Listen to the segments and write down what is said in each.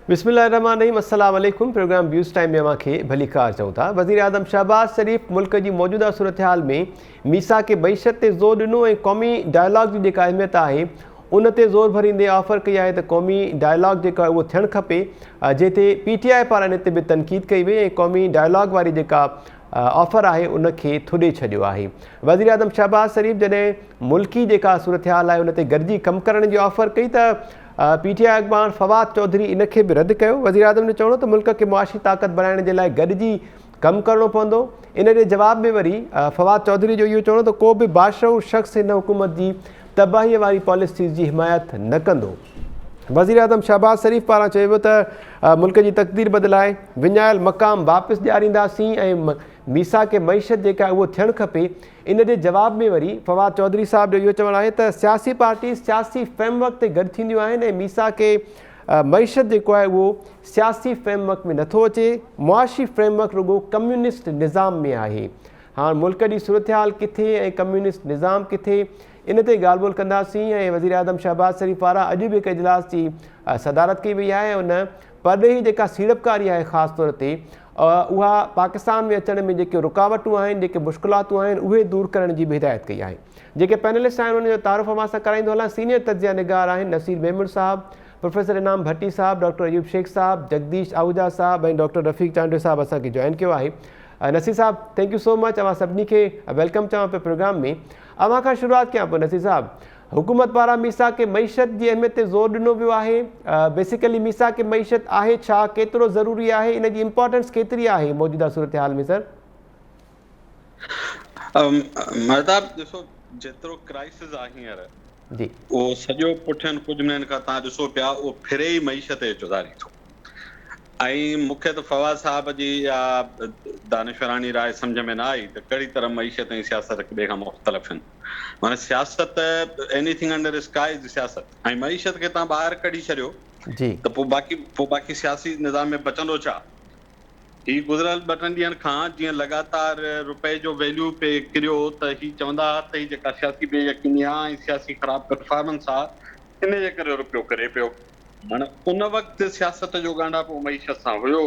بسم الله الرحمٰن الرحيم السلام عليڪم پروگرام ويوز ٽائيم ۾ اوهان کي ڀليڪار چئون ٿا وزيراعظم شهباز شريف ملڪ جي موجوده صورتحال ۾ ميثاق معيشت تي زور ڏنو ۽ قومي ڊائلاگ جي جيڪا اهميت آهي ان تي زور ڀريندي آفر ڪئي آهي ته قومي ڊائلاگ جيڪو آهي اهو ٿيڻ کپي جنهن تي پي ٽي آء پاران ان تي به تنقيد ڪئي وئي ۽ قومي ڊائلاگ واري جيڪا آفر آهي ان کي ٿڏي ڇڏيو آهي وزيراعظم شهباز شريف جڏهن ملڪي جيڪا صورتحال آهي ان تي گڏجي ڪم ڪرڻ جي آفر ڪئي ته پي ٽي آء اڳواڻ فواد چوڌري ان کي به رد ڪيو. وزيراعظم جو چوڻ هو ته ملڪ کي معاشي طاقت بڻائڻ جي لاء گڏجي ڪم ڪرڻو پوندو. ان جي جواب ۾ وري فواد چوڌري جو اهو چوڻ هو ته ڪو به باشعور شخص هن حڪومت جي تباهي واري پاليسيز جي حمايت نه ڪندو. وزيراعظم شهباز شريف پاران چيو ويو ته ملڪ جي تقدير بدلائي وڃايل مقام واپس ڏيارينداسين ۽ ميثاق معيشت جيڪا اهو ٿيڻ کپي. ان جي جواب ۾ وري فواد چوڌري صاحب جو اهو چوڻ آهي ته سياسي پارٽيز سياسي فريم ورڪ تي گڏ ٿينديون آهن ۽ ميثاق معيشت جيڪو آهي اهو سياسي فريم ورڪ ۾ نٿو اچي، معاشي فريم ورڪ رڳو ڪميونسٽ نظام ۾ آهي. هاڻ ملڪ جي صورتحال ڪٿي ۽ ڪميونسٽ نظام ڪٿي ان تي ڳالهه ٻولهه ڪنداسين ۽ وزيراعظم شهباز شريف پاران اڄ به هڪ اجلاس جي صدارت ڪئي وئي آهي ۽ ان پرڏيهي جيڪا سيڙپڪاري آهي خاص طور تي اها پاڪستان ۾ اچڻ ۾ جيڪي رڪاوٽون آهن جيڪي مشڪلاتون آهن اهي دور ڪرڻ جي به هدايت ڪئي آهي جيڪي پينلسٽ آهن انهن جو تعارف اوهان سان ڪرائيندو هلان سينيئر تجزيه نگار آهن نصير ميمڻ صاحب پروفيسر انعام ڀٽي صاحب ڊاڪٽر ايوب شيخ صاحب جگديش آهوجا صاحب ۽ ڊاڪٽر رفيق چانڊيو صاحب اسان کي جوائن ڪيو آهي نصير صاحب thank you سو مچ اوهان سڀني کي welcome چوان پيو پروگرام ۾ اوهان کان شروعات ڪيان پيو نصير صاحب حڪومت پاران ميثاق معيشت جي اهميت تي زور ڏنو ويو آهي، بيسيڪلي ميثاق معيشت آهي ڇا، ڪيترو ضروري آهي، ان جي امپارٽنس ڪيتري آهي موجوده صورتحال ۾ سر؟ مهتاب ڏسو جيترو ڪرائسز آهي هينئر جي اهو سڄو پٺين ڪجهه مهينن کان توهان ڏسو پيا اهو ڦري ئي معيشت جي چوڌاري ٿو ۽ مون کي ته فواد صاحب جي اها دانشوراڻي راء سمجهه ۾ نه آئي ته ڪهڙي طرح معيشت ۽ سياست هڪ ٻئي کان مختلف آهن. معنيٰ سياست any thing under sky is سياست ۽ معيشت کي توهان ٻاهر ڪڍي ڇڏيو ته پوء باقي پوء باقي سياسي نظام ۾ بچندو ڇا؟ هي گذريل ٻه ٽن ڏينهن کان جيئن لڳاتار رپئي جو ويليو پئي ڪريو ته هي چوندا ها ته هي جيڪا سياسي بي يقيني آ ۽ سياسي خراب پرفارمنس آ ان جي ڪري رپيو ڪري پيو. معنيٰ ان وقت سياست جو ڳانڍاپو معيشت سان هيو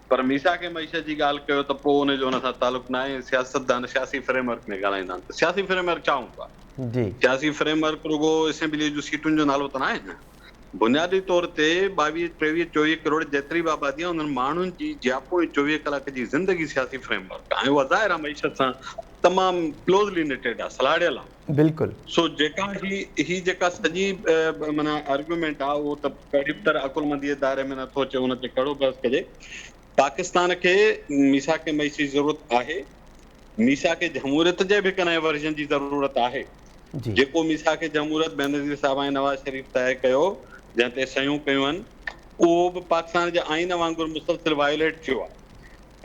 پر ميثاق معيشت جي ڳالهه ڪيو ته پوء ان جو ان سان تعلق ناهي ۽ سياستدان سياسي فريم ورڪ ۾ ڳالهائيندا آهن ته سياسي فريم ورڪ ڇا هوندو آهي؟ سياسي فريم ورڪ رڳو اسيمبليء جون سيٽن جو نالو ته ناهي نه. بنيادي طور تي ٻاويهه، ٽيويهه، چوويهه ڪروڙ جيتري به آبادي آهي انهن ماڻهن جي جياپو ۽ چوويهه ڪلاڪ جي زندگي سياسي فريم ورڪ آهي ۽ اها ظاهر آهي معيشت سان تمام ڪلوزلي نٽيڊ آهي، سلهاڙيل آهي. بلڪل. سو جيڪا هي هي جيڪا سڄي معنيٰ آرگيومينٽ آ اهو ته ڪهڙي به طرح عقلمندي جي دائري ۾ نٿو اچي ان تي ڪهڙو بحث ڪجي. پاڪستان کي ميثاق معيشت جي ضرورت آهي. ميثاق جمهوريت جي به هڪ نئين ورزن جي ضرورت آهي. جيڪو ميثاق جمهوريت بينظير صاحب ۽ نواز شريف طئي ڪيو جنهن تي صحيحون ڪيون آهن اهو به پاڪستان جي آئين وانگر مسلسل وايوليٽ ٿيو آهي.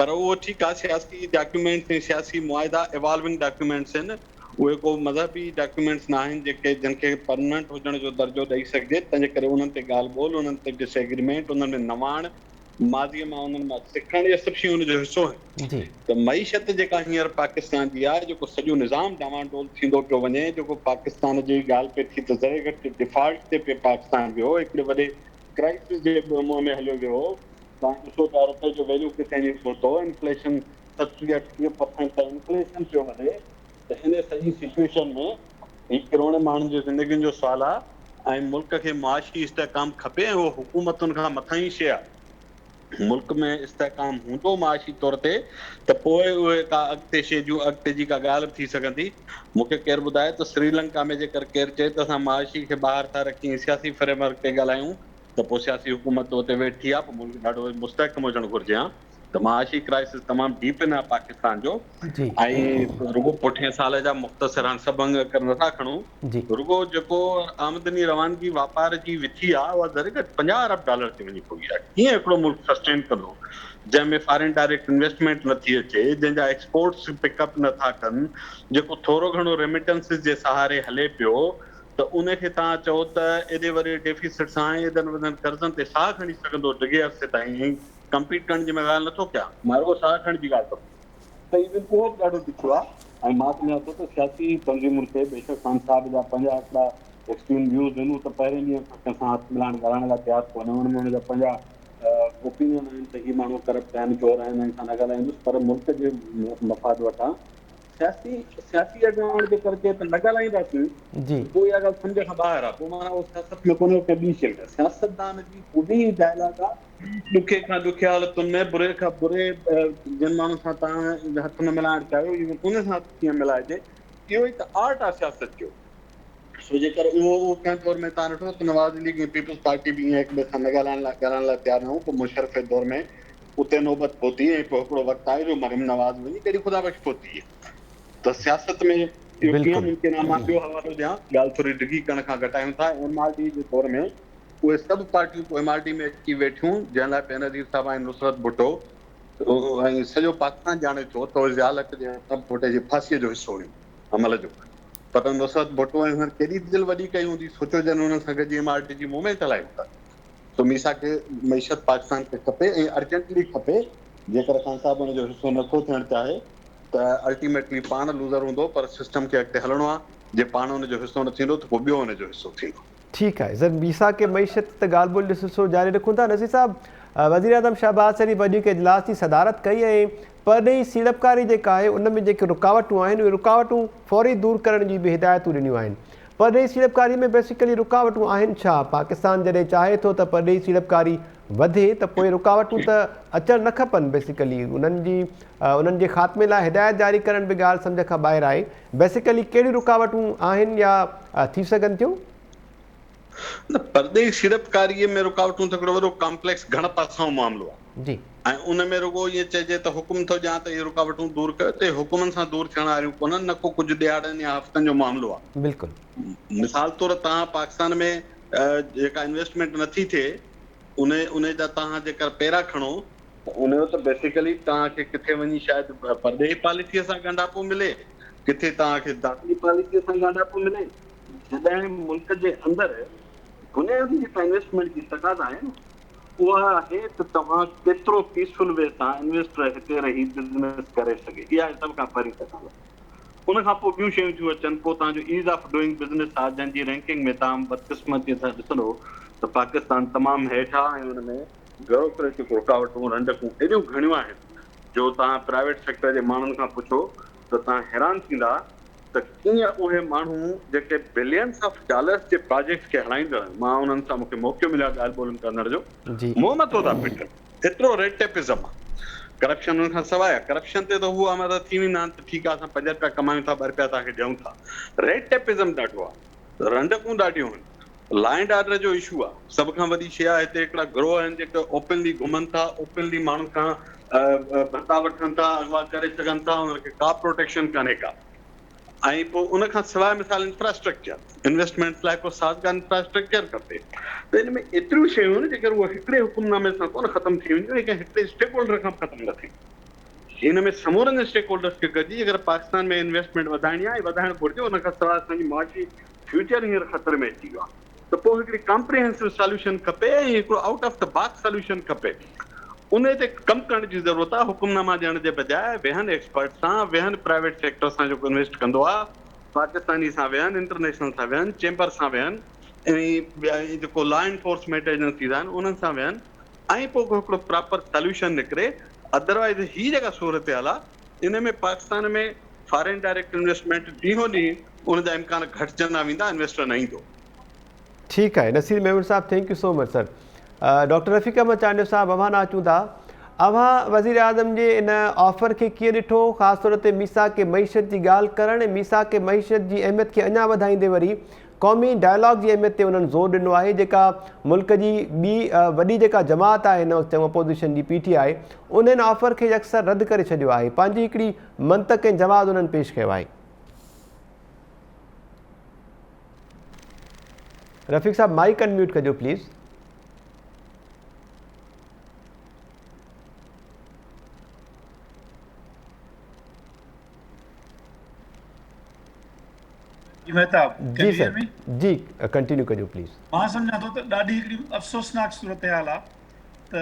پر اهو ٺيڪ آهي سياسي ڊاڪيومينٽس ۽ سياسي معاهدا ايوالونگ ڊاڪيومينٽس آهن اهي ڪو مذهبي ڊاڪيومينٽس نه آهن جيڪي جن کي پرمننٽ هجڻ جو درجو ڏئي سگهجي تنهن جي ڪري انهن تي ڳالهه ٻولهه انهن تي ڊس ايگريمينٽ انهن ۾ نواڻ ماضي مان انهن مان سکڻ اهي سڀ شيون ان جو حصو آهن ته معيشت جيڪا هينئر پاڪستان جي آهي جيڪو سڄو نظام ڊانوانڊول ٿيندو پيو وڃي جيڪو پاڪستان جي ڳالهه پئي ٿي ته ذري گهٽ ڊفالٽ تي پئي پاڪستان ويو هڪڙي وڏي ڪرائسس جي منهن ۾ هليو ويو توهان ڏسو ته رپئي جو ويليو ڪٿي وڃي پهتو، انفليشن 37 38 پرسينٽ تائين انفليشن پيو وڌي ته ان سڄي سچوئيشن ۾ هي ڪروڙين ماڻهن جي زندگين جو سوال آهي ۽ ملڪ کي معاشي استحڪام کپي ۽ اهو حڪومتن کان مٿانهين شيء آهي. ملڪ ۾ استحڪام هوندو معاشي طور تي ته پوء اهي ڪا اڳتي شيء جون اڳتي جي ڪا ڳالهه به ٿي سگهندي. مون کي ڪير ٻڌائي ته سريلنڪا ۾ جيڪر ڪير چئي ته اسان معاشي کي ٻاهر ٿا رکي ۽ سياسي فريم ورڪ تي ڳالهايون ته پوء سياسي حڪومت ته اتي ويٺي آ پوء ملڪ ڏاڍو مستحڪم هجڻ گهرجي ها ته معاشي ڪرائسس تمام ڊيپ ان آ پاڪستان جو ۽ رڳو پٺئين سال جا مختصر هاڻ سڀ انگ اکر نٿا کڻون رڳو جيڪو آمدني روانگي واپار جي وٿي آ اها ذري گهٽ 50 ارب ڊالر تي وڃي پڳي آ ڪيئن هڪڙو ملڪ سسٽين ڪندو جنهن ۾ فارين ڊائريڪٽ انويسٽمينٽ نٿي اچي جنهن جا ايڪسپورٽس پڪ اپ نٿا ڪن جيڪو ٿورو گهڻو ريميٽنسز جي سهاري هلي پيو ته ان کي توهان چئو ته ايڏي وڏي ڊيفيسٽ سان ۽ ايڏن وڏن قرضن تي ساهه کڻي سگهندو ڊگهي عرصي تائين ۽ ڪمپيٽ ڪرڻ جي مان ڳالهه نٿو ڪيان مان رڳو ساهه کڻڻ جي ڳالهه ٿو ڪيان ته ايون اهو به ڏاڍو ڏکيو آهي ۽ مان سمجهان ٿو ته سياسي تنظيمن کي بيشڪ خان صاحب جا پنهنجا هڪڙا ايڪسٽريم ويوز آهن هو ته پهرين ڏينهن کان ڪنهن سان هٿ ملائڻ ڳالهائڻ لاء تيار ڪونهي ان ۾ ان جا پنهنجا اوپينين آهن ته هي ماڻهو ڪرپٽ آهن، چور آهن، انهن سان نه ڳالهائيندس پر ملڪ جي مفاد وٽان سياسي سياسي اڳواڻ جيڪر چئي ته نه ڳالهائينداسين جي. ته پوء اها ڳالهه سمجهه کان ٻاهر آهي، پوء معنيٰ اهو سياست ۾ ڪونهي اهو ڪنهن ٻي شيء ۾ آهي. سياستدان جي خوبي ئي ڊائلاگ آهي. ڏکي کان ڏکي حالتن ۾ بري کان بري جن ماڻهن سان توهان هٿ نه ملائڻ چاهيو ايون انهن سان هٿ ڪيئن ملائجي اهو ئي ته آرٽ آهي سياست جو. سو جيڪر اهو اهو ڪنهن دور ۾ توهان ڏٺو ته نواز ليگ ۽ پيپلز پارٽي به ائين هڪ ٻئي سان نه ڳالهائڻ لاء ڳالهائڻ لاء تيار نه هيون پوء مشرف جي دور ۾ اتي نوبت پهتي ۽ پوء هڪڙو وقت آيو جو مريم نواز وڃي ڳڙهي خدا بخش پهتي ته سياست ۾ اهو ڪيئن بلڪل. ممڪن آهي مان ٻيو حوالو ڏيان ڳالهه ٿوري ڊگهي ڪرڻ کان گهٽايون ٿا ايم آر ڊي جي دور ۾ اهي سڀ پارٽيون پوء ايم آر ڊي ۾ اچي ويٺيون جنهن لاء بينظير صاحب ۽ نصرت ڀٽو ۽ سڄو پاڪستان ڄاڻي ٿو ته اهي ضياء الحق جي هٿان ڀٽي جي ڦاسيء جو حصو هيون عمل جو پر نصرت ڀٽو ۽ هنن ڪيڏي دل وڏي ڪئي هوندي سوچو جن انهن سان گڏجي ايم آر ڊي جي موومينٽ هلائي هوندا سو ميسا کي معيشت پاڪستان کي کپي ۽ ارجنٽلي کپي جيڪر خان صاحب ان جو حصو نٿو ٿيڻ چاهي ته الٽيميٽلي پاڻ لوزر هوندو پر سسٽم کي اڳتي هلڻو آهي جي پاڻ ان جو حصو نه ٿيندو ته پوء ٻيو ان جو حصو ٿيندو. ٺيڪ آهي سر ميثاق معيشت تي ڳالهه ٻولهه جو سلسلو جاري رکون ٿا نصير صاحب وزيراعظم شهباز شريف اڄوڪي اجلاس جي صدارت ڪئي ۽ پرڏيهي سيڙپڪاري جيڪا آهي ان ۾ جيڪي رڪاوٽون آهن اهي رڪاوٽون فوري دور ڪرڻ جي به هدايتون ڏنيون آهن پرڏيهي سيڙپڪاري ۾ بيسيڪلي رڪاوٽون آهن ڇا پاڪستان جڏهن چاهي ٿو ته پرڏيهي سيڙپڪاري وڌي ته پوء رڪاوٽون ته اچڻ نه کپن بيسيڪلي انهن جي انهن جي خاتمي لاء هدايت جاري ڪرڻ به ڳالهه سمجهه کان ٻاهر آهي بيسيڪلي ڪهڙيون رڪاوٽون آهن يا ٿي سگهن ٿيون؟ نه پرڏيهي سيڙپڪاريء ۾ رڪاوٽون ته هڪڙو وڏو ڪامپليڪس گهڻ پاسائون معاملو آهي جي. ۽ ان ۾ رڳو ائين چئجي ته حڪم ٿو ڏيان ته اهي رڪاوٽون دور ڪيو ته اهي حڪمن سان دور ٿيڻ واريون ڪونهن نه ڪو ڪجهه ڏهاڙن يا هفتن جو معاملو آهي. بلڪل. مثال طور توهان پاڪستان ۾ جيڪا انويسٽمينٽ نٿي ٿئي ان ان جا توهان جيڪر پيرا کڻو ته ان جو ته بيسيڪلي توهان کي ڪٿي وڃي شايد پرڏيهي پاليسيء سان ڳانڍاپو ملي، ڪٿي توهان کي داخلي پاليسيء سان ڳانڍاپو ملي. جڏهن ملڪ جي اندر بنيادي جيڪا انويسٽمينٽ جي تقاضا آهي نه، اها آهي ته توهان ڪيترو پيسفل وي سان انويسٽر هتي رهي بزنس ڪري سگهي، اها آهي سڀ کان پهرين تقاضا. ان کان پوء ٻيون شيون ٿيون اچن، پوء توهان جو ايز آف ڊوئنگ بزنس آهي، جنهن جي رينڪنگ ۾ توهان بدقسمتيء سان ڏسندو ته پاڪستان تمام هيٺ آهي ۽ ان ۾ بيوروڪريٽڪ رڪاوٽون، رنڊڪون ايڏيون گهڻيون آهن جو توهان پرائيويٽ سيڪٽر جي ماڻهن کان پڇو ته توهان حيران ٿيندا ته ڪيئن اهي ماڻهو جيڪي بلينس آف ڊالرز جي پراجيڪٽس کي هلائيندڙ آهن، مان انهن سان مون کي موقعو مليو آهي ڳالهه ٻولهه ڪرڻ جو، منهن نٿو ٿا پٽن، ايترو ريڊ ٽيپزم آهي، ڪرپشن ان کان سواء آهي، ڪرپشن تي ته هو آماده ٿي ويندا آهن ته ٺيڪ آهي اسان پنج رپيا ڪمايون ٿا ٻه رپيا توهان کي ڏيون ٿا، ريڊ ٽيپزم ڏاڍو آهي. رنڊڪون ڏاڍيون هن. لا اينڊ آرڊر جو اشو آ. سڀ کان وڏي شي آ هتي هڪڙا گروهه آهن جيڪي اوپنلي گهمن ٿا، اوپنلي ماڻهن کان ڀتا وٺن ٿا، اغوا ڪري سگهن ٿا، انهن کي ڪا پروٽيڪشن ڪانهي ڪا. ۽ پوء ان کان سواء مثال انفراسٽرڪچر، انويسٽمينٽس لاء ڪو سازگار انفراسٽرڪچر کپي. ته ان ۾ ايتريون شيون آهن جيڪر اهي هڪڙي حڪم نامي سان ڪونه ختم ٿي وينديون ۽ ڪنهن هڪڙي اسٽيڪ هولڊر کان به ختم نه ٿينديون. ان ۾ سمورن اسٽيڪ هولڊرز کي گڏجي جيڪر پاڪستان ۾ انويسٽمينٽ وڌائڻي آهي ۽ وڌائڻ گهرجي ان کان سواء اسان جي معاشي فيوچر هينئر خطري ۾ اچي ويو آهي ته پوء هڪڙي ڪامپريهنسو ساليوشن کپي ۽ هڪڙو out of the box solution کپي ان تي ڪم ڪرڻ جي ضرورت آهي حڪم ناما ڏيڻ جي بجاء ويهن ايڪسپرٽ سان ويهن پرائيويٽ سيڪٽر سان جيڪو انويسٽ ڪندو آهي پاڪستاني سان ويهن انٽرنيشنل سان ويهن چيمبر سان ويهن ۽ جيڪو لا انفورسمينٽ ايجنسيز آهن انهن سان ويهن ۽ پوء ڪو هڪڙو پراپر ساليوشن نڪري ادروائيز هي جيڪا صورتحال آ ان ۾ پاڪستان ۾ فارين ڊائريڪٽ انويسٽمينٽ ڏينهون ڏينهن ان جا امڪان گهٽجندا ويندا انويسٽر نه ايندو. ٺيڪ آهي نصير ميمڻ صاحب thank you so much sir doctor Rafiq Ahmed Chandio صاحب اوهان ڏانهن اچون ٿا اوهان وزير اعظم جي ان آفر کي ڪيئن ڏٺو خاص طور تي ميثاق معيشت جي ڳالهه ڪرڻ ۽ ميثاق معيشت جي اهميت کي اڃا وڌائيندي وري قومي ڊائلاگ جي اهميت تي انهن زور ڏنو آهي جيڪا ملڪ جي ٻي وڏي جيڪا جماعت آهي هن وقت چئون اپوزيشن جي پي ٽي آء ان هن آفر کي يڪسر رد ڪري ڇڏيو آهي پنهنجي هڪڙي منطق ۽ جواز انهن پيش ڪيو آهي. رفيق صاحب مائيڪ ان ميوٽ ڪجو پليز. جي مهتاب جي سر جي ڪنٽينيو ڪجو پليز. مان سمجهان ٿو ته ڏاڍي هڪڙي افسوسناڪ صورتحال آ ته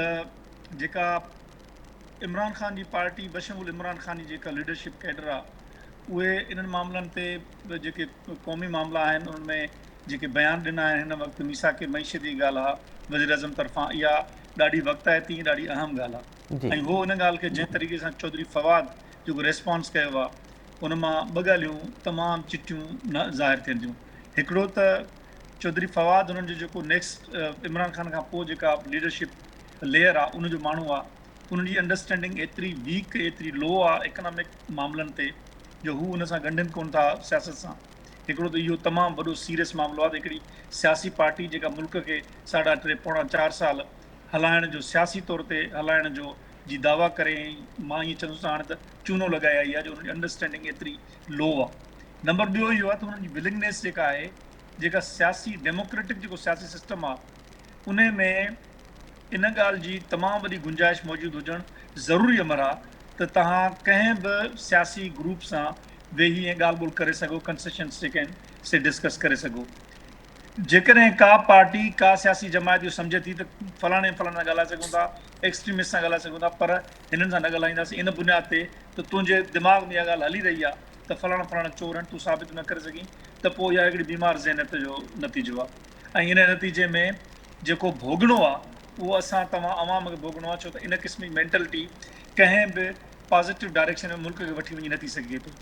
جيڪا عمران خان جي پارٽي بشمول عمران خان جي جيڪا ليڊرشپ ڪيڊر آ اهي انهن معاملن تي جيڪي قومي معاملا آهن انهن ۾ جيڪي بيان ڏنا آهن هن وقت ميثاق معيشت جي ڳالهه آ وزيراعظم طرفان اها ڏاڍي وقتائتي ۽ ڏاڍي اهم ڳالهه آهي ۽ هو ان ڳالهه کي جنهن طريقي سان چوڌري فواد جيڪو ريسپانس ڪيو آهي ان مان ٻه ڳالهيون تمام چٽيون ظاهر ٿين ٿيون هڪڙو ته چوڌري فواد هنن جو جيڪو نيڪسٽ عمران خان کان پوء جيڪا ليڊرشپ ليئر آهي ان جو ماڻهو آهي ان جي انڊرسٽينڊنگ ايتري ويڪ ايتري لو آهي اڪنامڪ معاملن تي جو هو ان سان ڳنڍين ڪون ٿا سياست سان. هڪڙو ته اهو تمام وڏو سيريس معاملو آهي ته هڪڙي سياسي پارٽي جيڪا ملڪ کي ساڍا ٽي پوڻا چار سال هلائڻ جو سياسي طور تي هلائڻ جو جي دعويٰ ڪري ۽ مان ائين چوندس ته هاڻي ته چونو لڳائي آئي آهي جو انهن جي انڊرسٽينڊنگ ايتري لو آهي. نمبر ٻيو اهو آهي ته انهن جي ولنگنيس جيڪا آهي جيڪا سياسي ڊيموڪريٽڪ جيڪو سياسي سسٽم آهي انهي ۾ ان ڳالهه جي تمام وڏي گنجائش موجود هجڻ ضروري امر آهي ته توهان ڪنهن به سياسي گروپ سان ويهي ۽ ڳالهه ٻولهه ڪري سگهو، ڪنسيشنس جيڪي آهن سي ڊسڪس ڪري سگهو. جيڪڏهن ڪا پارٽي، ڪا سياسي جماعت اهو سمجهي ٿي ته فلاڻي ۽ فلاڻي سان ڳالهائي سگهون ٿا، ايڪسٽريمسٽ سان ڳالهائي سگهون ٿا پر هنن سان نه ڳالهائينداسين ان بنياد تي ته تنهنجي دماغ ۾ اها ڳالهه هلي رهي آهي ته فلاڻا فلاڻا چور آهن تون ثابت نه ڪري سگهين ته پوء اها هڪڙي بيمار ذهنيت جو نتيجو آهي ۽ ان نتيجي ۾ جيڪو ڀوڳڻو آهي اهو اسان توهان عوام کي ڀوڳڻو آهي ڇو ته ان قسم جي مينٽلٽي ڪنهن به پازيٽو ڊائريڪشن ۾ ملڪ کي وٺي وڃي نٿي سگهجي پئي.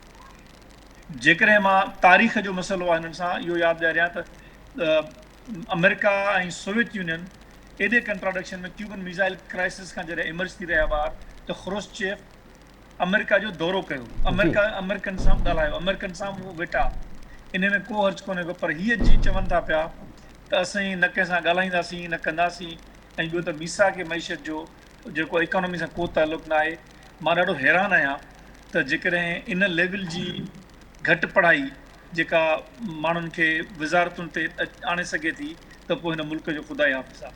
جيڪڏهن مان تاريخ جو مسئلو آهي هنن سان اهو ياد ڏياريان ته آمريڪا ۽ سوويت يونين ايڏي ڪنٽراڊڪشن ۾ ڪيوبن ميزائل ڪرائسس کان جڏهن ايمرج ٿي رهيا ٻاهر ته خروشچيف آمريڪا جو دورو ڪيو آمريڪا آمريڪن سان به ڳالهايو آمريڪن سان به هو ويٺا انهي ۾ ڪو حرج ڪونهي ڪو پر هي جي چون ٿا پيا ته اسين نه ڪنهن سان ڳالهائينداسين نه ڪنداسين ۽ ٻيو ته ميثاق معيشت جو جيڪو ايڪانومي سان ڪو تعلق نه آهي مان ڏاڍو حيران آهيان ته جيڪڏهن ان ليول جي گهٽ پڙهائي جيڪا ماڻهن کي وزارتن تي آڻي سگهي ٿي ته پوء هن ملڪ جو خدا ئي حافظ آهي.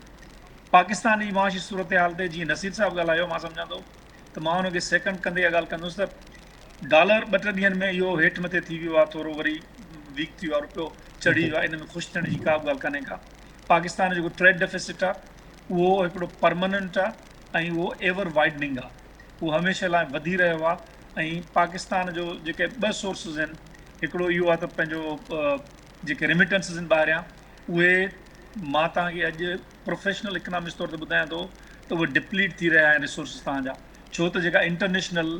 پاڪستان جي معاشي صورتحال تي جيئن نصير صاحب ڳالهايو مان سمجهان ٿو ته مان ان کي سيڪنڊ ڪندي اها ڳالهه ڪندس ته ڊالر ٻه ٽي ڏينهن ۾ اهو هيٺ مٿي ٿي ويو آهي ٿورو وري ويڪ ٿي ويو آهي روپيو چڙهي ويو آهي ان ۾ خوش ٿيڻ جي ڪا به ڳالهه ڪانهي ڪا پاڪستان جو جيڪو ٽريڊ ڊيفيسٽ آهي اهو هڪڙو پرماننٽ آهي ۽ اهو ايور وائيڊننگ آهي اهو هميشه لاء وڌي رهيو آهي ۽ پاڪستان جو جيڪي ٻه سورسز آهن هڪڙو اهو آهي ته پنهنجو جيڪي ريميٽنسز آهن ٻاهريان اهي مان توهان کي اڄ پروفيشنل اڪنامسٽ طور تي ٻڌايان ٿو ته اهي ڊپليٽ ٿي رهيا آهن ريسورسز توهان جا ڇو ته جيڪا انٽرنيشنل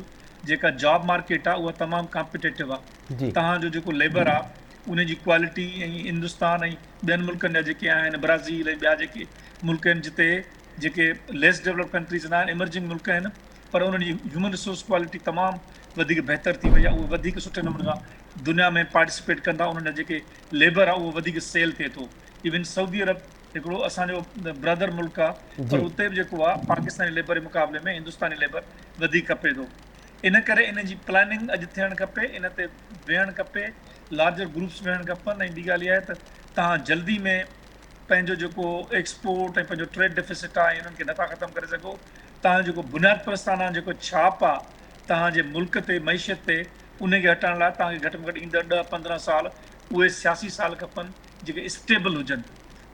جيڪا جاب مارڪيٽ آهي اها تمام ڪامپيٽيٽو آهي توهان جو جيڪو ليبر آهي ان جي ڪوالٽي ۽ هندستان ۽ ٻين ملڪن جا جيڪي آهن برازيل ۽ ٻيا جيڪي ملڪ آهن جتي جيڪي ليس ڊولپڊ ڪنٽريز نه آهن ايمرجنگ ملڪ آهن پر انهن جي هيومن ريسورس ڪوالٽي تمام وڌيڪ بهتر ٿي وئي آهي اهي وڌيڪ سٺي نموني سان دنيا ۾ پارٽيسپيٽ ڪن ٿا انهن جا جيڪي ليبر آهي اهو وڌيڪ سيل ٿئي ٿو ايون سعودي عرب هڪڙو اسان جو برادر ملڪ آهي پر اتي به جيڪو آهي پاڪستاني ليبر جي مقابلي ۾ هندستاني ليبر وڌيڪ کپي ٿو ان ڪري ان جي پلاننگ اڄ ٿيڻ کپي ان تي ويهڻ کپي لارجر گروپس ويهڻ کپن ۽ ٻي ڳالهه اها آهي ته توهان جلدي ۾ پنهنجو جيڪو ايڪسپورٽ ۽ پنهنجو ٽريڊ ڊيفيسٽ آهي انهن کي نٿا ختم ڪري سگهو توهان جو جيڪو بنياد پرستانه جيڪو ڇاپ آهي توهان جي ملڪ تي معيشت تي ان کي هٽائڻ لاء توهان کي گهٽ ۾ گهٽ ايندڙ ڏهه 15 سال اهي سياسي سال کپن جيڪي اسٽيبل هجن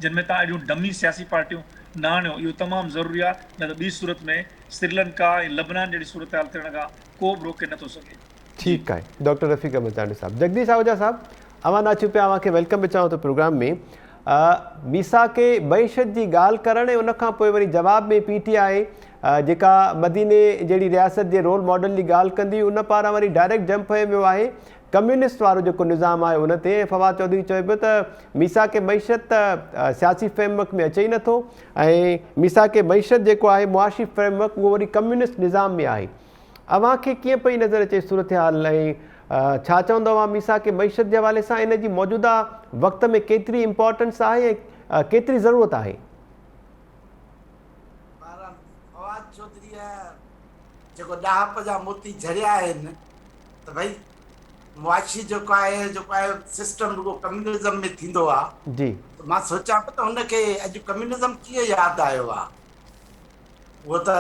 جن ۾ توهان اهڙيون ڊمي سياسي پارٽيون نه آڻيو اهو تمام ضروري آهي نه ته ٻي صورت ۾ سريلنڪا ۽ لبنان جهڙي صورتحال ٿيڻ کان ڪو به روڪي نٿو سگهي. ٺيڪ آهي ڊاڪٽر رفيق احمد چانڊيو صاحب. جگديش آهوجا صاحب اوهان نه اچون پيا اوهان کي welcome به چوان ٿو پروگرام ۾ ميثاق معيشت جي ڳالهه ڪرڻ ۽ ان کان پوء وري جواب ۾ پي ٽي آء جيڪا مديني جهڙي رياست جي رول ماڊل جي ڳالهه ڪندي ان پاران وري ڊائريڪٽ جمپ هنيو ويو آهي ڪميونسٽ وارو جيڪو نظام آهي ان تي ۽ فواد چوڌري چوي پيو ته ميثاق معيشت ته سياسي فريم ورڪ ۾ اچي ئي نٿو ۽ ميثاق معيشت جيڪو آهي معاشي فريم ورڪ اهو وري ڪميونسٽ نظام ۾ آهي اوهان کي ڪيئن پئي نظر اچي صورتحال ۽ ڇا چوندو اوهان ميثاق معيشت جي حوالي سان ان جي موجوده وقت ۾ ڪيتري امپارٽنس آهي ۽ ڪيتري ضرورت آهي؟ بهرحال فواد چوڌريء جيڪو ڏاهپ جا موتي جهريا آهن ته ڀئي معاشي جيڪو آهي جيڪو آهي سسٽم رڳو ڪميونزم ۾ ٿيندو آهي جي ته مان سوچان پيو ته هن کي اڄ ڪميونزم ڪيئن ياد آيو آهي اهو ته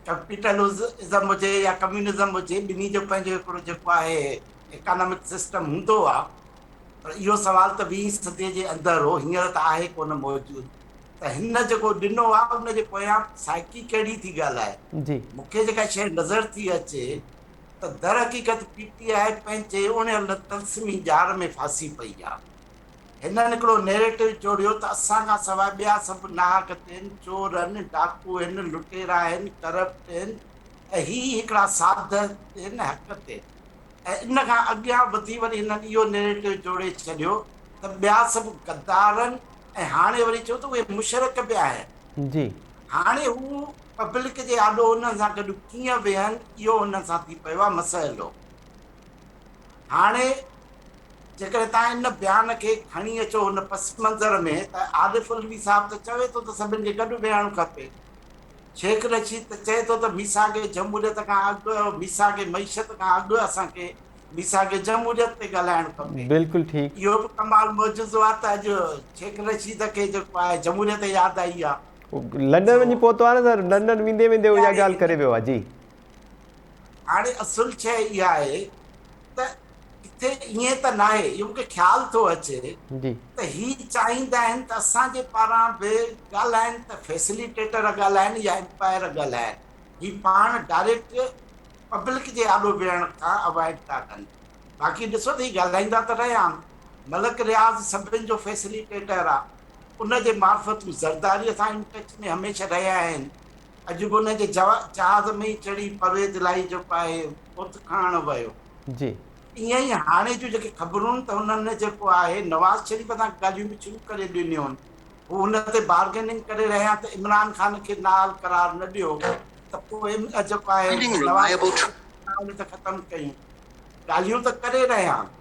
ڪيپيٽلزم هجي يا ڪميونزم هجي ٻنهي جو پنهنجو هڪڙو جيڪو آهي اڪانامڪ سسٽم هوندو آهي پر اهو سوال ته ويهين صدي جي اندر هو هينئر ته آهي ڪونه موجود ته هن جيڪو ڏنو آهي ان جي پويان سائيڪي ڪهڙي ٿي ڳالهائي جي مون کي جيڪا شيء نظر ٿي اچي ته در حقيقت پي ٽي آء پنهنجي اڻيل طلسمي ڄار ۾ ڦاسي پئي آهي. هنن هڪڙو نيريٽو جوڙيو ته اسان کان سواء ٻيا سڀ ناحق تي آهن، چور آهن، ڊاڪو آهن، لٽيرا آهن، ڪرپٽ آهن ۽ هي هڪڙا ساڌ آهن حق تي ۽ ان کان اڳيان وڌي وري هنن اهو نيريٽو جوڙي ڇڏيو ته ٻيا سڀ غدار آهن ۽ هاڻي وري چيو ته اهي مشرڪ به آهن. جي. هاڻي هو پبلڪ جي آڏو انهن سان گڏ ڪيئن ويهن اهو انهن سان ٿي پيو آهي مسئلو. هاڻي جيڪڏهن توهان ان بيان کي کڻي اچو ان پس منظر ۾ ته عارف علوي صاحب ته چوي ٿو ته سڀن کي گڏ ويهڻ کپي. شيخ رشيد ته چئي ٿو ته ميثاق جمهوريت کان اڳ ميثاق معيشت کان اڳ اسان کي ميثاق جمهوريت تي ڳالهائڻ کپي. بلڪل ٺيڪ. اهو به ڪمال معجزو آهي ته اڄ شيخ رشيد کي جيڪو آهي جمهوريت ياد آئي آهي. لنڊن وڃي پهتو آهي نه سر لنڊن ويندي ويندي اها ڳالهه ڪري ويو آهي جي. هاڻي اصل شيء اها آهي ته ڪٿي ائين ته ناهي، اهو مون کي خيال ٿو اچي ته هي چاهيندا آهن ته اسان جي پاران به ڳالهائن ته فيسليٽيٽر ڳالهائن يا امپائر ڳالهائن، هي پاڻ ڊائريڪٽ پبلڪ جي آڏو ويهڻ کان اوائڊ ٿا ڪن. باقي ڏسو ته هي ڳالهائيندا ته رهيا آهن. ملڪ رياض سڀن جو فيسليٽيٽر آهي، ان جي معرفت هو زرداريء سان ان ٽچ ۾ هميشه رهيا آهن. اڄ به ان جي جهاز ۾ ئي چڙهي پرويز الاهي جو پائي ات کڻڻ ويو. جي. ائين ئي هاڻي جون جيڪي خبرون ته هنن جيڪو آهي نواز شريف سان ڳالهيون به شروع ڪري ڏنيون آهن. هو هن تي بارگيننگ ڪري رهيا آهن ته عمران خان کي نااهل قرار نه ڏيو ته پوء جيڪو آهي نواز شريف کي نااهليت ختم ڪيون. ڳالهيون ته ڪري رهيا آهن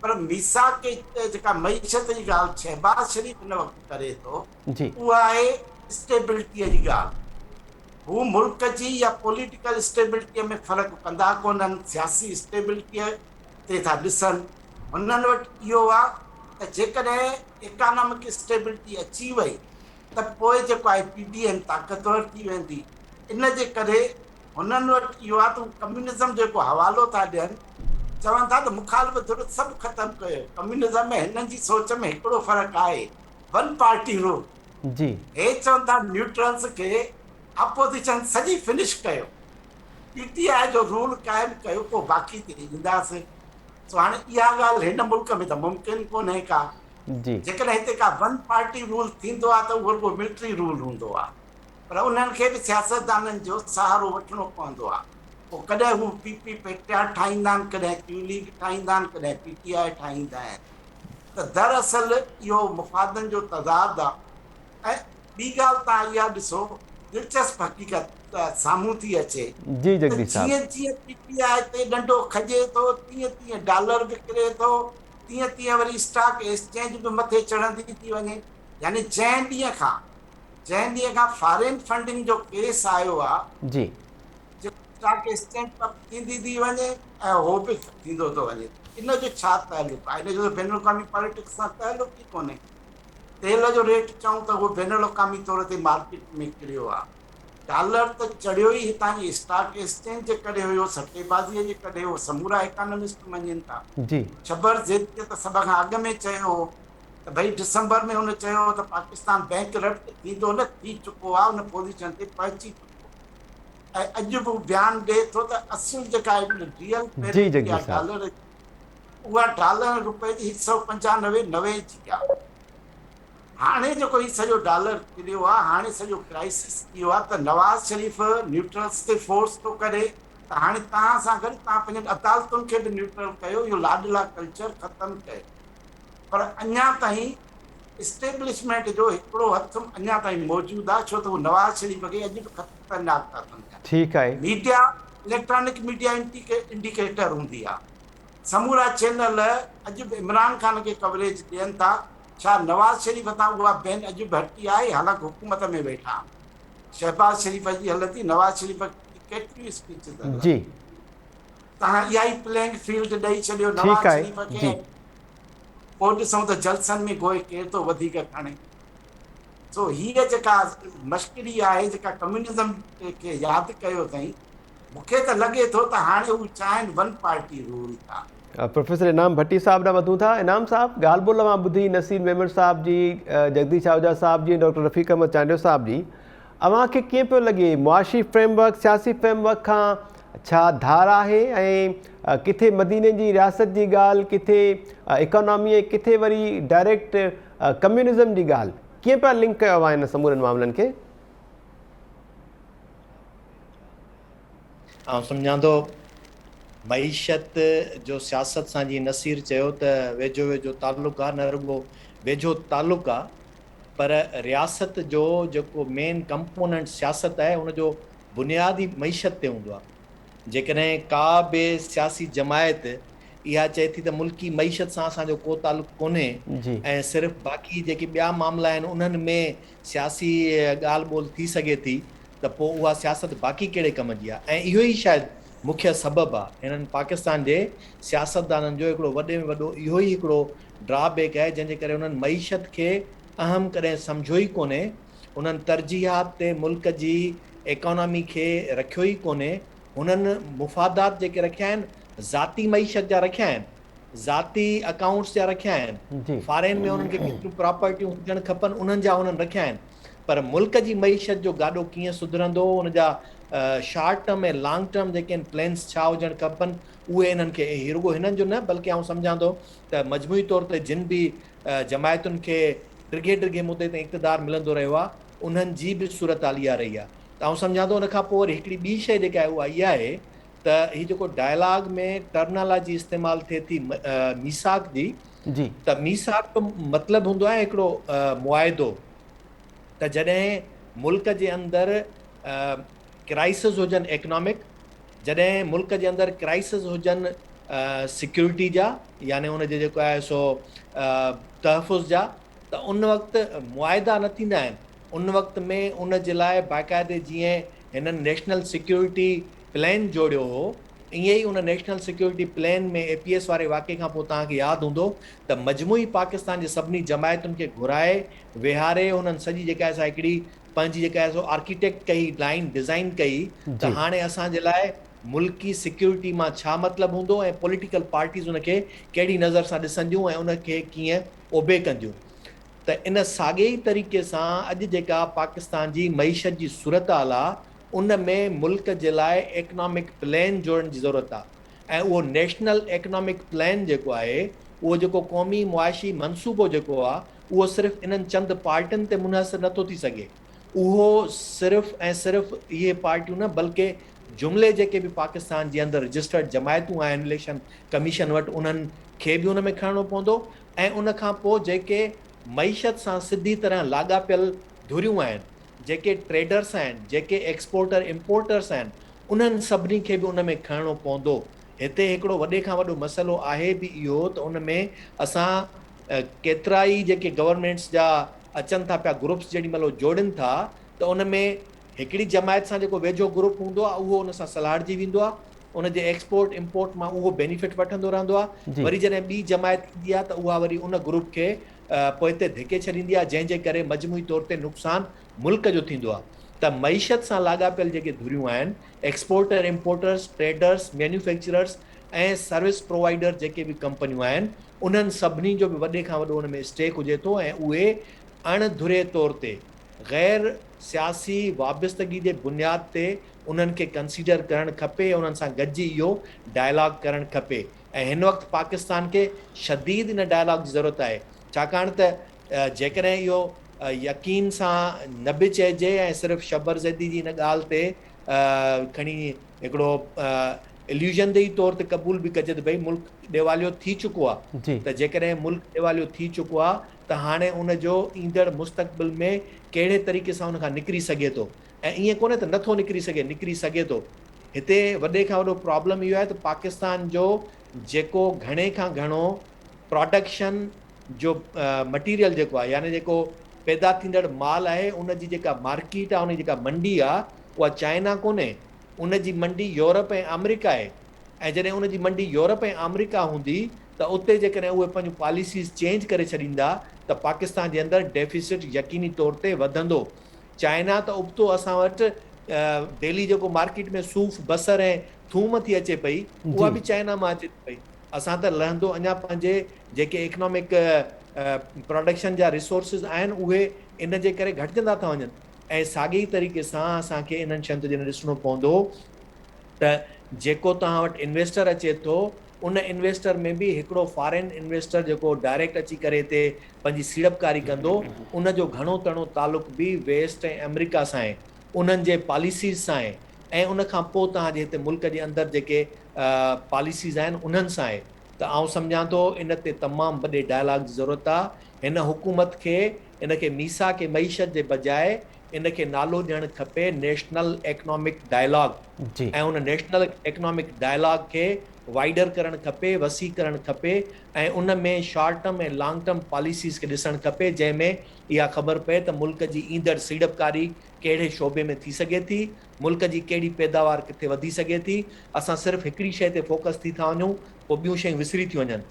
پر ميثاق جيڪا معيشت جي ڳالهه شهباز شريف هن وقت ڪري ٿو. اها آهي اسٽيبلٽيء جي ڳالهه. هو ملڪ جي يا پوليٽيڪل اسٽيبلٽيء ۾ فرق ڪندا ڪونهن، سياسي اسٽيبلٽيء تي ٿا ڏسن. هنن وٽ اهو آهي ته جيڪڏهن ايڪانامڪ اسٽيبلٽي اچي وئي ته پوء جيڪو آهي پي ڊي ايم طاقتور ٿي ويندي. ان جي ڪري هنن وٽ اهو آهي ته هو ڪميونزم جو هڪ حوالو ٿا ڏين، چون ٿا ته مخالف ڌر سڀ ختم ڪيو. ڪميونزم ۾ هنن جي سوچ ۾ هڪڙو فرق آهي. ون پارٽي رول جي. هي چون ٿا نيوٽرلز کي اپوزيشن سڄي فنش ڪيو پي ٽي آء جو رول قائم ڪيو پوء باقي تي اينداسين سو هاڻي اها ڳالهه هن ملڪ ۾ ته ممڪن ڪونهي ڪا جي. جيڪڏهن هتي ڪا ون پارٽي رول ٿيندو آهي ته اهو رڳو ملٽري رول هوندو آهي پر انهن کي به سياستدانن جو سهارو وٺڻو پوندو آهي پوء ڪڏهن هو پي پي پيٽرياٽ ٺاهيندا آهن ڪڏهن ڪيو ليگ ٺاهيندا آهن ڪڏهن پي ٽي آء ٺاهيندا آهن ته دراصل اهو مفادن جو تضاد آ ۽ ٻي ڳالهه توهان اها ڏسو دلچسپ حقيقت سامهون ٿي اچي جي ته جگديش صاحب. جيئن جيئن پي ٽي آء تي ڏنڊو کڄي ٿو تيئن تيئن ڊالر به ڪري ٿو تيئن تيئن وري اسٽاڪ ايڪسچينج به مٿي چڙهندي ٿي وڃي يعني جنهن ڏينهن کان جنهن ڏينهن کان فارين فنڊنگ جو ڪيس آيو آ جي. اسٽاڪ ايڪسچينج به ٿيندي ٿي وڃي ۽ هو به ٿيندو ٿو وڃي ان جو ڇا تعلق آهي ان جو ته بين الاقوامي پاليٽڪس سان تعلق ئي ڪونهي تيل جو ريٽ چئون ته اهو بين الاقوامي طور تي مارڪيٽ ۾ ڪريو آهي ڊالر ته چڙهيو ئي هتان جي اسٽاڪ ايڪسچينج جي ڪري هيو سٽيبازي جي ڪري هو سمورا اڪانومسٽ مڃين ٿا جي شبر زيديء ته سڀ کان اڳ ۾ چيو هو ته ڀئي ڊسمبر ۾ هن چيو هو ته پاڪستان بينڪ رپٽ ٿيندو نه ٿي چڪو آهي ان پوزيشن تي پهچي چڪو ۽ اڄ به هو بيان ڏئي ٿو ته اصل جيڪا ريئل جي پيرٽي جگديش آهي صاحب. ڊالر جي اها ڊالر رپئي جي هڪ سئو پنجانوي نوي جي آهي. هاڻي جيڪو هي سڄو ڊالر ڪريو آهي هاڻي سڄو ڪرائسس ٿي ويو آهي ته نواز شريف نيوٽرلز تي فورس ٿو ڪري ته هاڻي توهان سان گڏ توهان پنهنجن عدالتن کي به نيوٽرل ڪيو اهو لاڏلا ڪلچر ختم ڪيو پر اڃا تائين اسٽيبلشمينٽ جو هڪڙو هٿ اڃا تائين موجود آهي ڇو ته هو نواز شريف کي اڄ به خطرناڪ ٿا سمجهن. ٺيڪ آهي. ميڊيا اليڪٽرانڪ ميڊيا انڊيڪيٽر هوندي آهي. سمورا چينل اڄ به عمران خان کي ڪوريج ڏين ٿا. ڇا نواز شريف تان اها بين اڄ به هٽي آهي؟ حالانڪ حڪومت ۾ ويٺا آهن. شهباز شريف جي هلندي نواز شريف جي ڪيتريون اسپيچز هلن. جي. توهان اها ئي پليئنگ فيلڊ ڏئي ڇڏيو ٺيڪ نواز آهي شريف کي جي. ۽ پوء ڏسون ته جلسن ۾ گوء ڪير ٿو وڌيڪ کڻي. سو هيء جيڪا مشڪري آهي، جيڪا ڪميونزم کي ياد ڪيو اٿئين، مون کي ته لڳي ٿو ته هاڻي هو چاهين ون پارٽي رول ٿا. پروفيسر انعام ڀٽي صاحب ڏانهن وڌون ٿا. انعام صاحب، ڳالهه ٻولهه اوهان ٻڌي نصير ميمڻ صاحب جي، جگديش آهوجا صاحب جي ۽ ڊاڪٽر رفيق احمد چانڊيو صاحب جي. اوهان کي ڪيئن پيو لڳي معاشي فريم ورڪ سياسي فريم ورڪ کان ڇا ڌار آهي ۽ ڪٿي مديني جي رياست جي ڳالهه ڪٿي اڪانامي ۽ ڪٿي وري ڊائريڪٽ ڪميونزم جي ڳالهه ڪيئن پيا لنڪ ڪيو اوهان هن سمورن معاملن کي؟ آئون سمجهان ٿو معيشت جو سياست سان جيئن نصير چيو ته ويجهو ويجهو تعلق آ نه رڳو ويجهو تعلق آ پر رياست جو جيڪو مين ڪمپوننٽ سياست آهي ان جو بنياد ئي معيشت تي هوندو آ جيڪڏهن ڪا به سياسي جماعت اها چئي ٿي ته ملڪي معيشت سان اسان جو ڪو تعلق ڪونهي ۽ صرف باقي جيڪي ٻيا معاملا آهن انهن ۾ سياسي ڳالهه ٻولهه ٿي سگهي ٿي ته پوء اها سياست باقي ڪهڙي ڪم جي آهي ۽ اهو ئي شايد مکيه سبب آهي هنن پاڪستان جي سياستدانن جو هڪڙو وڏي ۾ وڏو اهو ئي هڪڙو ڊرا بيڪ آهي جنهن جي ڪري انهن معيشت کي اهم ڪڏهن سمجهيو ئي ڪونهي انهن ترجيحات تي ملڪ جي ايڪانامي کي رکيو ئي ڪونهي هنن مفادات جيڪي رکيا آهن ذاتي معيشت جا رکيا آهن ذاتي اڪائونٽس جا رکيا آهن فارين ۾ انهن کي ڪيتريون پراپرٽيون هجڻ کپن انهن جا انهن رکيا آهن پر ملڪ جي معيشت جو گاڏو ڪيئن سڌرندو ان جا شارٽ ٽرم ۽ لانگ ٽرم جيڪي آهن پلانس ڇا هجڻ کپن اهي انهن کي هي رڳو هنن جو نه بلڪه آئون سمجهان ٿو ته مجموعي طور تي جن به جماعتن کي ڊگهي ڊگهي مدي تائين اقتدار ملندو رهيو آهي انهن جي به صورتحال اها رهي آهي ته آئون سمجهان ٿو ان کان پوء وري هڪڙي ٻي شيء جيڪا آهي اها اها آهي ته هي جيڪو ڊائلاگ ۾ ٽرمنالاجي استعمال ٿئي ٿي ميثاق جي جي. ته ميثاق جو مطلب هوندو آهي هڪڙو معاهدو ته جڏهن ملڪ جي اندر ڪرائسز هجن ايڪنامڪ جڏهن ملڪ جي اندر ڪرائسز هجن سيڪيورٽي جا يعني ان جي جيڪو آهي سو تحفظ جا ته ان وقت معاهدا نه ٿيندا آهن ان وقت ۾ ان جي لاء باقاعدي جيئن هنن نيشنل سيڪيورٽي پلان جوڙيو هو ائين ئي ان national security plan ۾ A P S واري واقعي کان پوء توهان کي ياد هوندو ته مجموعي پاڪستان جي سڀني جماعتن کي گهرائي ويهاري انهن سڄي جيڪا آهي سا هڪڙي پنهنجي جيڪا آهي سو آرڪيٽيڪٽ ڪئي لائين ڊزائين ڪئي ته هاڻي اسان جي لاء ملڪي سيڪيورٽي مان ڇا مطلب هوندو ۽ پوليٽيڪل پارٽيز ان کي ڪهڙي نظر سان ڏسنديون ۽ ان کي ڪيئن اوبي ڪنديون ته ان ساڳئي ئي طريقي سان اڄ جيڪا پاڪستان جي معيشت جي صورتحال آ ان ۾ ملڪ جي لاء ايڪنامڪ پلان جوڙڻ جي ضرورت آ ۽ اهو نيشنل ايڪنامڪ پلان جيڪو آهي اهو جيڪو قومي معاشي منصوبو جيڪو آ اهو صرف انهن چند پارٽين تي منحصر نٿو ٿي سگهي اهو صرف ۽ صرف اهي پارٽيون نه بلڪه جملي جيڪي به پاڪستان جي اندر رجسٽرڊ جماعتون آهن اليڪشن ڪميشن وٽ انهن کي به ان ۾ کڻڻو پوندو ۽ ان کان پوء جيڪي معيشت سان سڌي طرح لاڳاپيل ڌريون آهن، جيڪي ٽريڊرس آهن، جيڪي ايڪسپورٽر امپورٽرس آهن، انهن سڀني کي به ان ۾ کڻڻو پوندو. هتي هڪڙو وڏي کان وڏو مسئلو آهي به اهو ته ان ۾ اسان ڪيترائي جيڪي گورنمينٽس جا اچن ٿا پيا گروپس جيڏي مهل هو جوڙين ٿا ته ان ۾ هڪڙي جماعت سان جيڪو ويجهو گروپ هوندو آهي اهو ان سان سلهاڙجي ويندو آهي، ان جي ايڪسپورٽ امپورٽ مان اهو بينيفٽ وٺندو رهندو آهي، وري جڏهن ٻي جماعت ايندي آهي ته اها وري ان گروپ کي پوئتي ڌڪي ڇڏيندي آهي جنهن جي ڪري مجموعي طور تي نقصان ملڪ جو ٿيندو آهي ته معيشت سان لاڳاپيل جيڪي ڌريون آهن exporter importers traders manufacturers ۽ service provider جيڪي به ڪمپنيون آهن انهن سڀني جو به وڏي کان وڏو ان ۾ اسٽيڪ هجي ٿو ۽ اهي اڻ ڌري طور تي غير سياسي وابستگي جي بنياد تي انهن کي ڪنسيڊر ڪرڻ کپي ۽ انهن سان گڏجي اهو ڊائلاگ ڪرڻ کپي ۽ هن وقت پاڪستان کي شديد ان ڊائلاگ جي ضرورت آهي ڇاڪاڻ ته جيڪڏهن اهو يقين سان نه به چئجي ۽ صرف شبر زيدي جي ان ڳالهه تي کڻي هڪڙو اليوزن جي طور تي قبول به ڪجي ته ڀئي ملڪ ڏيواليو ٿي چڪو آهي ته جيڪڏهن ملڪ ڏيواليو ٿي چڪو آهي ته هاڻي ان جو ايندڙ مستقبل ۾ ڪهڙي طريقي سان ان کان نڪري سگهي ٿو ۽ ائين ڪونهي ته نٿو نڪري سگهي، نڪري سگهي ٿو. هتي وڏي کان وڏو پرابلم اهو آهي ته پاڪستان جو جيڪو گهڻي کان گهڻو پراڊڪشن جو مٽيريل جيڪو آهي يعني جيڪو پيدا ٿيندڙ مال آهي ان جي جيڪا مارڪيٽ آهي ان جي جيڪا منڊي آهي اها چائنا ڪونهي ان جي منڊي يورپ ۽ آمريڪا آهي ۽ جڏهن ان جي منڊي يورپ ۽ آمريڪا هوندي ته اتي جيڪڏهن اهي پنهنجون پاليسيز چينج ڪري ڇڏيندا ته پاڪستان جي اندر ڊيفيسٽ يقيني طور تي وڌندو. چائنا ته ابتو اسان وٽ ڊيلي جيڪو مارڪيٽ ۾ صوف، بصر ۽ ٿوم ٿي اچي پئي اها به چائنا مان اچي ٿي پئي. اسان ته لهندو اڃا پنهنجي جيڪي اڪنامڪ پراڊڪشن جا ريسورسز آهن اهي ان جي ڪري گهٽجندا ٿا وڃن ۽ ساڳئي ئي طريقي سان اسان کي انهن شين تي جڏهن ڏسڻو پوندو ته جيڪو توهان وٽ انويسٽر اچي ٿو ان انويسٽر ۾ به هڪڙو فارين انويسٽر جيڪو ڊائريڪٽ اچي ڪري هتي پنهنجي سيڙپڪاري ڪندو ان جو گهڻو تڻو تعلق به ويسٽ ۽ آمريڪا سان آهي انهن جي پاليسيز سان آهي ۽ ان کان پوء توهان جي هتي ملڪ جي اندر جيڪي پاليسيز آهن انهن سان آهي ته آئون سمجهان ٿو ان تي تمام وڏي ڊائلاگ جي ضرورت آهي هن حڪومت کي ان کي ميثاق معيشت جي بجاء ان کي نالو ڏيڻ کپي نيشنل ايڪنامڪ ڊائلاگ ۽ ان نيشنل ايڪنامڪ ڊائلاگ کي وائيڊر ڪرڻ کپي، وسيع ڪرڻ کپي ۽ ان ۾ short term ۽ long term policies کي ڏسڻ کپي جنهن ۾ اها خبر پئي ته ملڪ جي ايندڙ سيڙپڪاري ڪهڙي شعبي ۾ ٿي سگهي ٿي، ملڪ جي ڪهڙي پيداوار ڪٿي وڌي سگهي ٿي، اسان صرف هڪڙي شيء تي فوڪس ٿي ٿا وڃون پوء ٻيون شيون وسري ٿيون وڃن.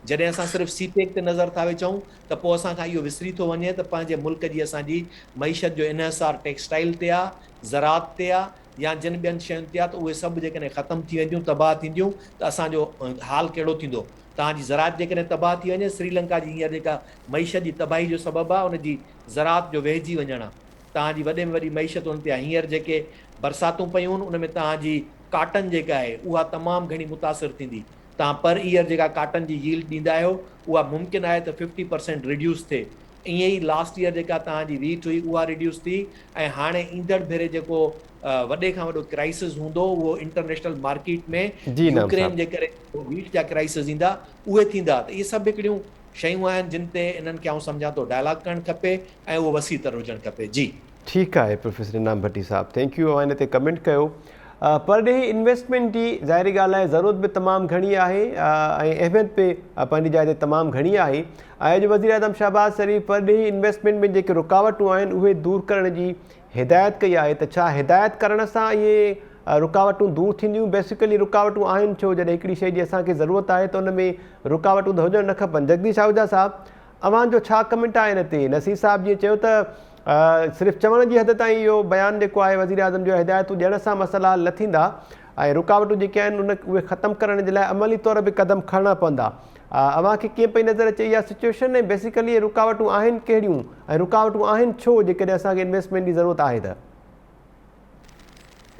جڏهن اسان صرف سي پيڪ تي نظر ٿا وجهون ته پوء اسان کان اهو وسري ٿو وڃي ته پنهنجي ملڪ جي اسان جي معيشت جو انحصار ٽيڪسٽائيل تي آ، زراعت تي آ يا جن ٻين شين تي آ ته اهي سڀ جيڪڏهن ختم ٿي وينديون، تباهه ٿينديون ته اسان جو حال ڪهڙو ٿيندو؟ توهان جي زراعت جيڪڏهن تباهه ٿي وڃي، سري لنڪا جي هينئر جيڪا معيشت جي تباهي جو سبب آ ان جي زراعت جو ويهجي وڃڻ آ. توهان جي وڏي ۾ وڏي معيشت ان تي آ. هينئر جيڪي برساتون پيون ان ۾ توهان جي ڪاٽن جيڪا آهي اها تمام گهڻي متاثر ٿيندي. توهان پر ايئر جيڪا ڪاٽن جي ييلڊ ڏيندا آهيو اها ممڪن آهي ته ففٽي پرسينٽ ريڊيوس ٿئي. ائين ئي لاسٽ ايئر جيڪا توهان جي ويٽ هئي اها ريڊيوس ٿي ۽ هاڻي ايندڙ ڀيري جيڪو وڏي کان وڏو ڪرائسز هوندو اهو انٽرنيشنل مارڪيٽ ۾ جي انعام يوڪرين صاحب. جي ڪري ويٽ جا ڪرائسز ايندا اهي ٿيندا ته اهي سڀ هڪڙيون شيون آهن جن تي انهن کي آئون سمجهان ٿو ڊائلاگ ڪرڻ کپي ۽ اهو وسيع تر هجڻ کپي. جي. ٺيڪ آهي پروفيسر انعام ڀٽي صاحب thank you اوهان ان تي ڪمينٽ ڪيو پرڏيهي انويسٽمينٽ جي ظاهري ڳالهه آهي ضرورت به تمام گهڻي آهي ۽ اهميت به پنهنجي جاء تي تمام گهڻي آهي ۽ اڄ وزيراعظم شهباز شريف پرڏيهي انويسٽمينٽ ۾ جيڪي رڪاوٽون آهن اهي دور ڪرڻ جي هدايت ڪئي آهي ته ڇا هدايت ڪرڻ سان اهي رڪاوٽون دور ٿينديون بيسيڪلي رڪاوٽون آهن ڇو جڏهن هڪڙي شيء جي اسان کي ضرورت آهي ته ان ۾ رڪاوٽون ته هجڻ نه کپن جگديش آهوجا صاحب اوهان جو ڇا ڪمينٽ آهي ان تي؟ نصير صاحب جيئن چيو ته صرف چوڻ جي حد تائين اهو بيان جيڪو آهي وزيراعظم جو هدايتون ڏيڻ سان مسئلا حل نه ٿيندا ۽ رڪاوٽون جيڪي آهن ان اهي ختم ڪرڻ جي لاء عملي طور به قدم کڻڻا پوندا. اوهان کي ڪيئن پئي نظر اچي اها سچوئيشن ۽ بيسيڪلي اهي رڪاوٽون آهن ڪهڙيون ۽ رڪاوٽون آهن ڇو جيڪڏهن اسان کي انويسٽمينٽ جي ضرورت آهي ته؟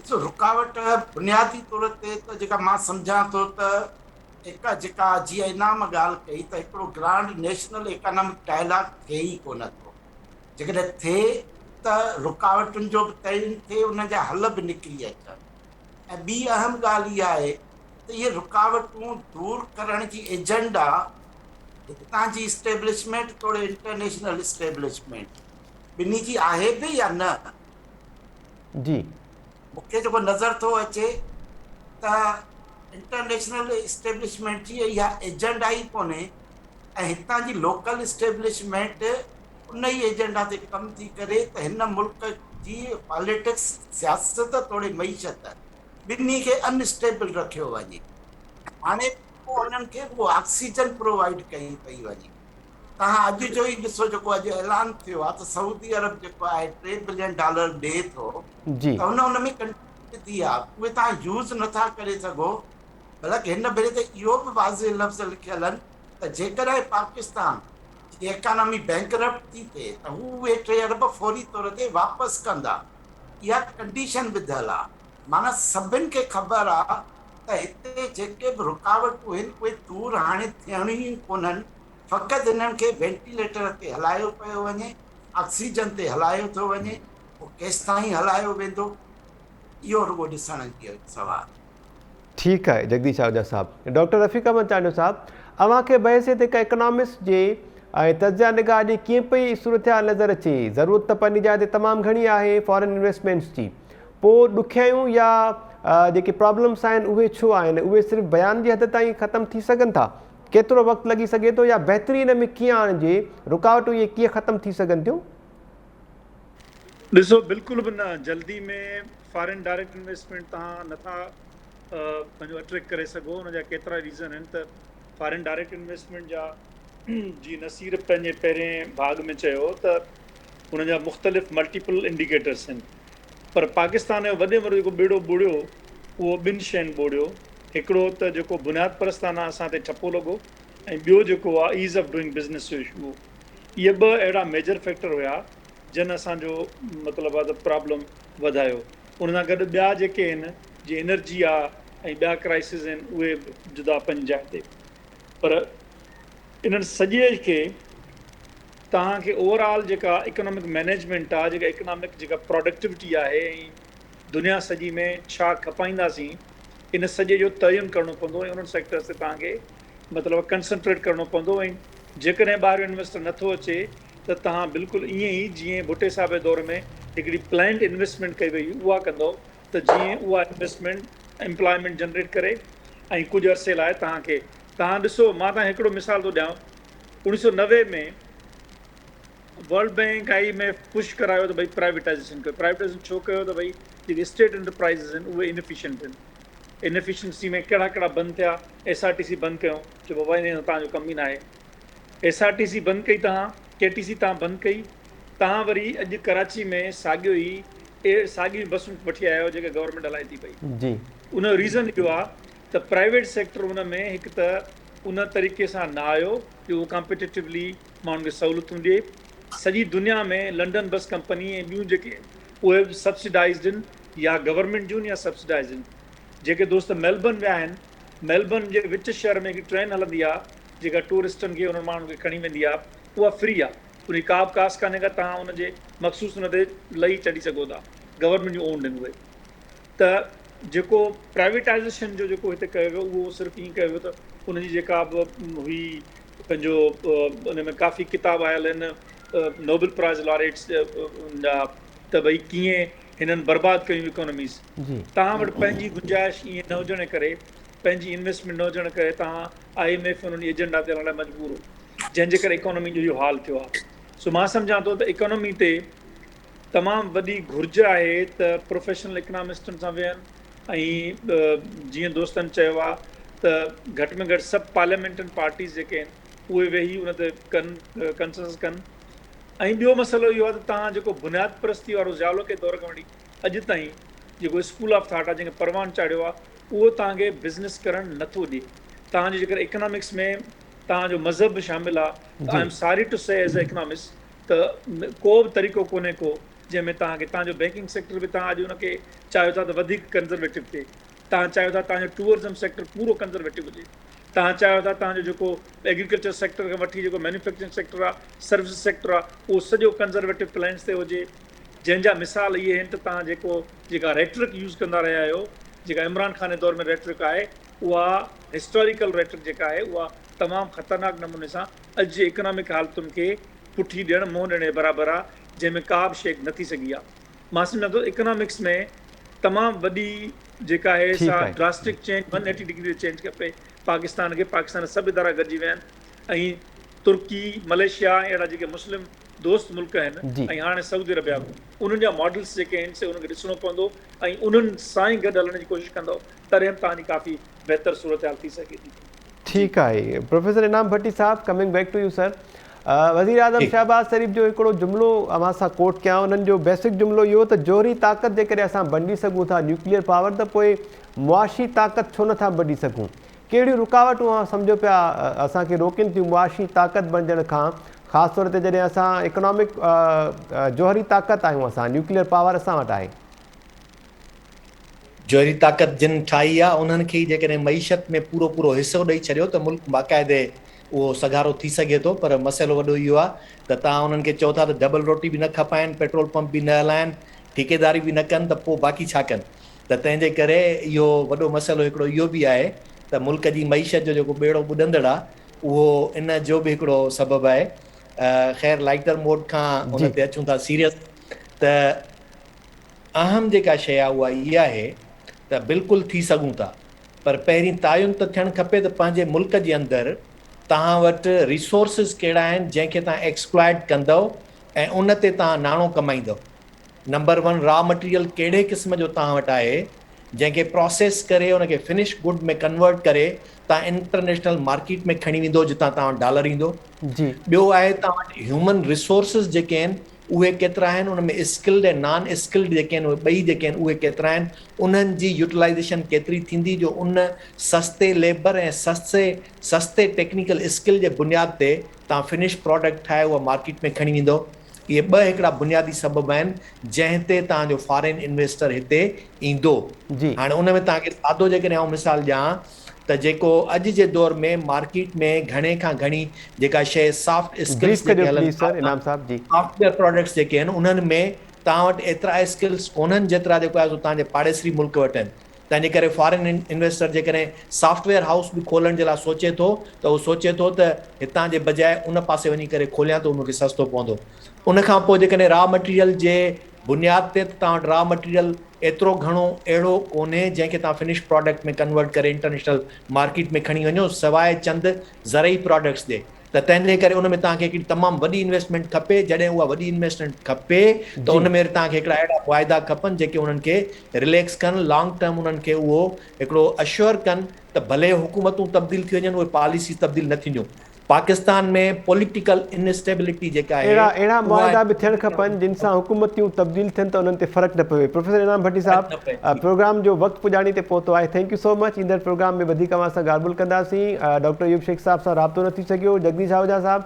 ڏسو رڪاوٽ بنيادي طور تي ته جيڪا مان سمجهان ٿو ته هڪ جيڪا جيئن انعام ڳالهه ڪئي ته هڪڙو گرانڊ نيشنل ايڪانامڪ ڊائلاگ ٿئي ئي ڪونه ٿو. جيڪڏهن ٿئي ته رڪاوٽن جو به تعين ٿئي انهن جا حل به نڪري اچن ۽ ٻي اهم ڳالهه اها آهي ته اهي رڪاوٽون دور ڪرڻ جي ايجنڊا هتان جي اسٽيبلشمينٽ توڙي انٽرنيشنل اسٽيبلشمينٽ ٻنهي جي آهي به يا نه؟ جي. مون کي جيڪو نظر ٿو اچي ته انٽرنيشنل اسٽيبلشمينٽ جي اها ايجنڊا ئي ڪونهي ۽ هتان جي لوڪل اسٽيبلشمينٽ ان ئي ايجنڊا تي ڪم ٿي ڪري ته هن ملڪ جي پاليٽڪس، سياست توڙي معيشت ٻنهي کي ان اسٽيبل رکيو وڃي. هاڻي پوء انهن کي رڳو آڪسيجن پرووائيڊ ڪئي پئي وڃي. توهان اڄ جو ئي ڏسو جيڪو اڄ اعلان ٿيو آهي ته سعودي عرب جيڪو آهي ٽي بلين ڊالر ڏئي ٿو ته هن ان ۾ ڪنڊيشن وڌي آهي اهي توهان يوز نٿا ڪري سگهو بلڪ هن ڀيري ته اهو به واضح لفظ لکيل آهن ته جيڪڏهن پاڪستان جي ايڪانامي بينڪرپٽ ٿي ٿئي ته هو اهي ٽي ارب فوري طور تي واپس ڪندا اها ڪنڊيشن وڌل آهي معنيٰ سڀن کي خبر آهي ته هتي جيڪي به رڪاوٽون آهن اهي دور هاڻي ٿيڻيون ئي ڪونهن فقط هنن کي وينٽيليٽر تي هلايو پيو وڃي، آڪسيجن تي هلايو ٿو وڃي، پوء ڪيستائين هلايو ويندو اهو رڳو ڏسڻ جي سوال. ٺيڪ آهي جگديش آهوجا صاحب. ڊاڪٽر رفيق احمد چانڊيو صاحب اوهان کي بحيثيت هڪ اڪنامسٽ جي ۽ تجزيه نگار جي ڪيئن پئي صورتحال نظر اچي؟ ضرورت ته پنهنجي جاء تي تمام گهڻي آهي فارن انويسٽمينٽس جي پوء ڏکيائيون يا جيڪي پرابلمس آهن اهي ڇو آهن؟ اهي صرف بيان جي حد تائين ختم ٿي سگهن ٿا؟ ڪيترو وقت لڳي سگهي ٿو يا بهتري ان ۾ ڪيئن آڻجي؟ رڪاوٽون اهي ڪيئن ختم ٿي سگهن ٿيون؟ ڏسو بلڪل به نه جلدي ۾ فارين ڊائريڪٽ انويسٽمينٽ توهان نٿا پنهنجو اٽريڪٽ ڪري سگهو ان جا ڪيترا ريزن آهن ته فارين ڊائريڪٽ انويسٽمينٽ جا جي نصير پنهنجي پهرين ڀاڳ ۾ چيو ته ان جا مختلف ملٽيپل انڊيڪيٽرس آهن پر پاڪستان جو وڏي ۾ وڏو جيڪو ٻيڙو ٻوڙيو اهو ٻن شين ٻوڙيو هڪڙو ته جيڪو بنياد پرستانه اسان تي ٺپو لڳو ۽ ٻيو جيڪو آ ايز آف ڊوئنگ بزنس جو اشو هو. اهي ٻه اهڙا ميجر فيڪٽر هيا جن اسان جو مطلب آ ته پرابلم وڌايو. ان سان گڏ ٻيا جيڪي آهن جيئن انرجي آ ۽ ٻيا ڪرائسز آهن اهي به جدا پنهنجي جاء تي پر انهن سڄي کي توهان کي اوور آل جيڪا اڪنامڪ مئنيجمينٽ آهي جيڪا اڪنامڪ جيڪا پراڊڪٽيوٽي آهي ۽ دنيا سڄي ۾ ڇا کپائينداسين ان سڄي جو تعين ڪرڻو پوندو ۽ انهن سيڪٽرز تي توهان کي مطلب ڪنسنٽريٽ ڪرڻو پوندو ۽ جيڪڏهن ٻاهريون انويسٽر نٿو اچي ته توهان بلڪل ائين ئي جيئن ڀٽي صاحب جي دور ۾ هڪڙي پلانڊ انويسٽمينٽ ڪئي وئي هئي اها ڪندو ته جيئن اها انويسٽمينٽ ايمپلائمينٽ جنريٽ ڪري ۽ ڪجهه عرصي لاء توهان کي توهان ڏسو مان توهان کي هڪڙو مثال ٿو ڏيان 1990 ۾ world bank I M F push ڪرايو ته ڀئي پرائيويٽائيزيشن ڪيو پرائيويٽائيزيشن ڇو ڪيو ته ڀئي جيڪي اسٽيٽ انٽرپرائيزز آهن اهي انفيشنٽ آهن انفيشنسي ۾ ڪهڙا ڪهڙا بند ٿيا ايس آر ٽي سي بند ڪيو چيو بابا ان توهان جو ڪم ئي ناهي ايس آر ٽي سي بند ڪئي توهان ڪي ٽي سي توهان بند ڪئي توهان وري اڄ ڪراچي ۾ ساڳيو ئي ساڳيون بسون وٺي آيا آهيو جيڪا گورنمينٽ هلائي ٿي پئي جي ان جو ريزن اهو آهي ته پرائيويٽ سيڪٽر ان ۾ هڪ ته ان طريقي سان نه آيو جو اهو ڪامپيٽيٽولي ماڻهن کي سهولتون ڏئي. سڄي دنيا ۾ لنڊن بس ڪمپني ۽ ٻيون جيڪي آهن اهي به سبسڊائيزڊ آهن يا گورنمينٽ جون يا سبسڊائيزڊ آهن. جيڪي دوست ميلبرن ويا آهن ميلبرن جي وچ شهر ۾ هڪ ٽرين هلندي آهي جيڪا ٽوئرسٽن کي انهن ماڻهن کي کڻي ويندي آهي اها فري آهي ان جي ڪا به ڪاسٽ ڪانهي ڪا توهان ان جي مخصوص ان تي لهي چڙهي سگهو ٿا گورنمينٽ جون اونڊ آهن اهي ته جيڪو پرائيويٽائيزيشن جو جيڪو هتي ڪيو ويو اهو صرف ائين ڪيو ويو ته ان جي جيڪا به هئي پنهنجو ان ۾ ڪافي ڪتاب آيل آهن نوبل پرائز لاريٽس جا ته ڀئي ڪيئن هنن برباد ڪيون اڪانوميز توهان وٽ پنهنجي گنجائش ائين نه هجڻ ڪري پنهنجي انويسٽمينٽ نه هجڻ ڪري توهان I M F انهن جي ايجنڊا تي هلڻ لاء مجبور هو جنهن جي ڪري اڪانومي جو اهو حال ٿيو آهي سو مان سمجهان ٿو ته اڪانومي تي تمام وڏي گهرج آهي ته پروفيشنل اڪنامسٽن سان ويهن ۽ جيئن دوستن چيو آهي ته گهٽ ۾ گهٽ سڀ پارليامينٽن پارٽيز جيڪي آهن اهي ويهي ان تي ڪن ڪنسنسس ڪن ۽ ٻيو مسئلو اهو آهي ته توهان جيڪو بنياد پرستي وارو ضياء الحق جي دور کان وٺي اڄ تائين جيڪو اسڪول آف ٿاٽ آهي جنهن کي پروان چاڙهيو آهي اهو توهان کي بزنس ڪرڻ نٿو ڏئي توهان جو جيڪر اڪنامڪس ۾ توهان جو مذهب به شامل آهي ته I am sorry to say as a economist ته ڪو به طريقو ڪونهي ڪو جنهن ۾ توهان کي توهان جو بينڪنگ سيڪٽر به توهان اڄ ان کي چاهيو ٿا ته وڌيڪ ڪنزرويٽو ٿئي توهان چاهيو ٿا توهان جو ٽوئرزم سيڪٽر پورو ڪنزرويٽو هجي توهان چاهيو ٿا توهان جو جيڪو ايگريڪلچر سيڪٽر کان وٺي جيڪو مينوفيڪچرنگ سيڪٽر آهي سروس سيڪٽر آهي اهو سڄو ڪنزرويٽو پلانس تي هجي جنهن جا مثال اهي آهن ته توهان جيڪو جيڪا ريٽرڪ يوز ڪندا رهيا آهيو جيڪا عمران خان جي دور ۾ ريٽرڪ آهي اها هسٽاريڪل ريٽرڪ جيڪا آهي اها تمام خطرناڪ نموني سان اڄ جي اڪنامڪ حالتن کي پٺي ڏيڻ منهن ڏيڻ جي برابر آ جنهن ۾ ڪا به شيء نه ٿي سگهي آ. مان سمجهان ٿو اڪنامڪس ۾ تمام وڏي جيڪا آهي ٺيڪ سا آهي. Drastic change one eighty degree تي چينج کپي پاڪستان کي پاڪستان جا سڀ ادارا گڏجي ويا آهن ۽ ترڪي ملائيشيا ۽ اهڙا جيڪي مسلم دوست ملڪ آهن جي. ۽ هاڻي سعودي عربيا به انهن جا ماڊلس جيڪي آهن سي انهن کي ڏسڻو پوندو ۽ انهن سان ئي گڏ هلڻ جي ڪوشش ڪندو تڏهن به توهان جي ڪافي بهتر صورتحال ٿي سگهي ٿي. جي. ٺيڪ آهي پروفيسر انعام ڀٽي صاحب ڪمنگ بيڪ ٽو يو سر وزير اعظم جي. شهباز شريف جو هڪڙو جملو اوهان سان ڪوٽ ڪيان انهن جو بيسڪ جملو اهو ته جوهري طاقت جيڪڏهن اسان بنجي سگهون ٿا نيوڪليئر پاور ته پوء معاشي طاقت ڇو نٿا بنجي سگهون ڪهڙيون رڪاوٽون اوهان سمجهو پيا اسان کي روڪين ٿيون معاشي طاقت بڻجڻ کان خاص طور تي جڏهن اسان اڪنامڪ جوهري طاقت آهيون اسان نيوڪليئر پاور اسان وٽ آهي. جوهري طاقت جن ٺاهي آ انهن کي ئي جيڪڏهن معيشت ۾ پورو پورو حصو ڏئي ڇڏيو ته ملڪ باقاعدي اهو سگهارو ٿي سگهي ٿو پر مسئلو وڏو اهو آ ته توهان انهن کي چئو ٿا ته ڊبل روٽي به نه کپائن پيٽرول پمپ به نه هلائن ٺيڪيداري به نه ڪن ته پوء باقي ڇا ڪن ته تنهن جي ڪري اهو وڏو مسئلو هڪڙو اهو به آهي ته ملڪ جي معيشت جو جيڪو ٻيڙو ٻڏندڙ آ اهو ان جو به هڪڙو سبب آهي خير لائيٽر موڊ کان جي. ان تي اچون ٿا سيريس ته اهم جيڪا شيء آهي اها اها آهي ته بلڪل ٿي سگهون ٿا پر پهرين تعين ته ٿيڻ کپي ته پنهنجي ملڪ جي اندر توهان وٽ ريسورسز ڪهڙا آهن جنهن کي توهان ايڪسپلائٽ ڪندؤ ۽ ان تي توهان ناڻو ڪمائيندؤ. نمبر ون را مٽيريل ڪهڙي قسم جو توهان وٽ آهي جنهن کي پراسيس ڪري ان کي فنش گڊ ۾ ڪنورٽ ڪري توهان انٽرنيشنل مارڪيٽ ۾ کڻي ويندو جتان توهان وٽ ڊالر ايندو. جي. ٻيو آهي توهان وٽ هيومن ريسورسز جيڪي آهن اهي ڪيترا آهن ان ۾ اسڪلڊ ۽ نان اسڪلڊ جيڪي آهن اهي ٻئي جيڪي آهن اهي ڪيترا آهن انهن جي يوٽيلائيزيشن ڪيتري ٿيندي جو ان سستي ليبر ۽ سستي سستي ٽيڪنيڪل اسڪل جي بنياد تي توهان فنش پراڊڪٽ ٺاهي اها مارڪيٽ ۾ کڻي ويندو اهي ٻه هڪڙا بنيادي سبب آهن جنهن تي توهان جو فارين انويسٽر هتي ايندو. جي. هاڻي ان ۾ توهان کي سادو جيڪڏهن آئون مثال ڏيان ته جيڪو اڄ جي دور ۾ مارڪيٽ ۾ گهڻي کان گهڻي جيڪا شيء سافٽ اسڪلس بريف جيڪي ڪجو هلن پليز ٿا سر انعام صاحب جي. سافٽ ويئر پراڊڪٽس جيڪي آهن انهن ۾ توهان وٽ ايترا اسڪلس ڪونهن جيترا جيڪو آهي سو توهان جي پاڙيسري ملڪ وٽ آهن. تنهن جي ڪري فارين انويسٽر جيڪڏهن سافٽ ويئر هائوس به کولڻ جي لاء سوچي ٿو ته اهو سوچي ٿو ته هتان جي بجاء ان پاسي وڃي ڪري کوليان ته اهو مون کي سستو پوندو. ان کان پوء جيڪڏهن را مٽيريل جي بنياد تي ته توهان وٽ را مٽيريل ايترو گهڻو اهڙو ڪونهي جنهن کي توهان فنش پراڊڪٽ ۾ ڪنورٽ ڪري انٽرنيشنل مارڪيٽ ۾ کڻي وڃو سواء چند زرعي پراڊڪٽس جي ته تنهن جي ڪري ان ۾ توهان کي هڪڙي تمام وڏي انويسٽمينٽ کپي جڏهن اها وڏي انويسٽمينٽ کپي ته ان ۾ وري توهان کي هڪڙا اهڙا معاهدا کپن جيڪي انهن کي رليڪس ڪن لانگ ٽرم انهن کي اهو هڪڙو اشور ڪن ته ڀلي حڪومتون تبديل ٿي وڃن اهي پاليسيز تبديل نه ٿينديون پاڪستان ۾ پوليٽيڪل انسٽيبلٽي جيڪا آهي اهڙا اهڙا معاهدا به ٿيڻ کپن جن سان حڪومتيون تبديل ٿين ته انهن تي فرق نه پوي پروفيسر انعام ڀٽي صاحب پروگرام جو وقت پڄاڻي تي پهتو آهي thank you سو مچ ايندڙ پروگرام ۾ وڌيڪ اوهان سان ڳالهه ٻولهه ڪنداسين ڊاڪٽر ايوب شيخ صاحب سان رابطو نه ٿي سگهيو جگديش آهوجا صاحب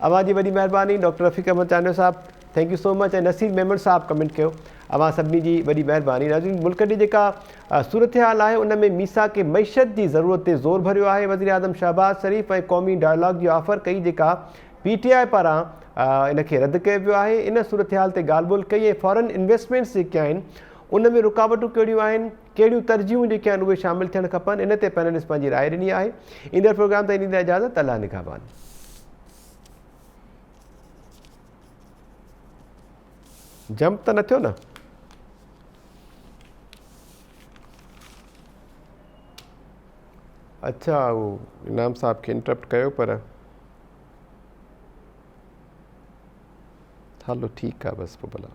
اوهان جي وڏي مهرباني ڊاڪٽر رفيق احمد چانڊيو صاحب thank you سو مچ ۽ نصير ميمڻ صاحب ڪمينٽ ڪيو اوهان سڀني جي وڏي مهرباني ناظرين ملڪ جي جيڪا صورتحال آهي ان ۾ ميثاق معيشت جي ضرورت تي زور ڀريو آهي وزيراعظم شهباز شريف ۽ قومي ڊائلاگ جي آفر ڪئي جيڪا پي ٽي آء پاران ان کي رد ڪيو ويو آهي ان صورتحال تي ڳالهه ٻولهه ڪئي ۽ فارن انويسٽمينٽس جيڪي آهن ان ۾ رڪاوٽون ڪهڙيون آهن ڪهڙيون ترجيحون جيڪي آهن اهي شامل ٿيڻ کپن ان تي پينلسٽ پنهنجي راء ڏني آهي ايندڙ پروگرام تائين ڏيندا اجازت الله نگهبان. جمپ ته نه ٿيو نه؟ اڇا اهو انعام صاحب کي انٽرپٽ ڪيو پر هلو ٺيڪ آ بس پوء ڀلا.